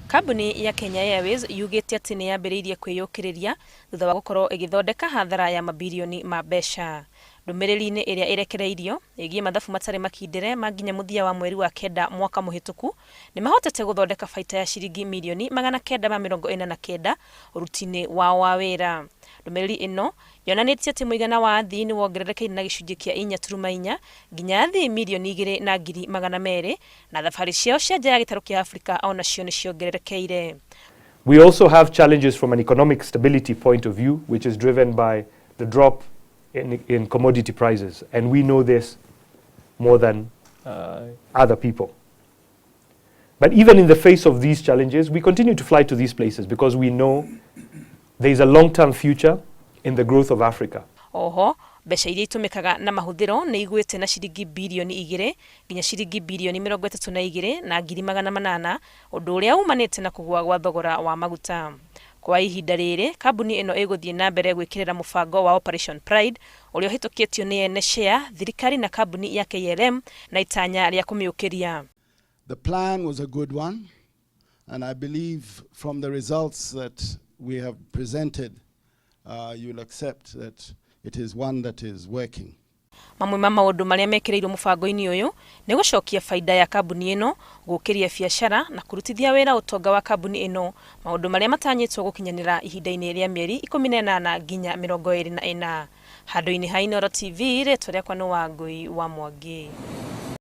Kambuni ya Kenya Airways yugĩte atĩ nĩ yambĩrĩirie kwĩyũkĩrĩria thutha wa gũkorwo ĩgĩthondeka hathara ya mabirioni ma mbeca. Ndũmĩrĩri-inĩ ĩrĩa ĩrekereirio ĩgiĩ mathabu matarĩ makindĩre ma nginya mũthia wa mweri wa kenda mwaka mũhĩtũku, nĩ mahotete gũthondeka baita ya ciringi mirioni 949 ũruti-inĩ wao wa wĩra. Ndũmĩrĩri ĩno yonanĩtie atĩ mũigana wa athii nĩ wongererekeire na gĩcunjĩ kĩa 4.4 nginya athii 2,200,000 na thabarĩ ciao cia nja ya gĩtarũ kĩa Afrika o nacio nĩ ciongererekeire. We also have challenges from an economic stability point of view, which is driven by the drop in commodity prices, and we know this more than other people. But even in the face of these challenges, we continue to fly to these places because we know there is a long-term future in the growth of Africa. Oho, mbeca iria itũmĩkaga na mahũthĩro nĩ igwĩte na ciringi birioni 2 nginya ciringi birioni 32.800, ũndũ ũrĩa umanĩte na kũgũa gwa thogora wa maguta. Kwa ihinda rĩrĩ, kambuni ĩno ĩgũthiĩ na mbere gwĩkĩrĩra mũbango wa Operation Pride ũrĩa ũhĩtũkĩtio nĩ ene share, thirikari na kambuni ya KLM na itanya rĩa kũmĩũkĩria. The plan was a good one, and I believe from the results that we have presented, you'll accept that it is one that is working. Mamwe ma maũndũ marĩa mekĩrĩirwo mũbango-inĩ ũyũ nĩ gũcokia baida ya kambuni ĩno, gũkĩria biacara na kũrutithia wĩra ũtonga wa kambuni ĩno, maũndũ marĩa matanyĩtwo gũkinyanĩra ihinda-inĩ rĩa mĩeri 18 nginya 24. Handũ-inĩ ha Inooro TV, rĩtwa rĩakwa nĩ Wangũi wa Mwangi.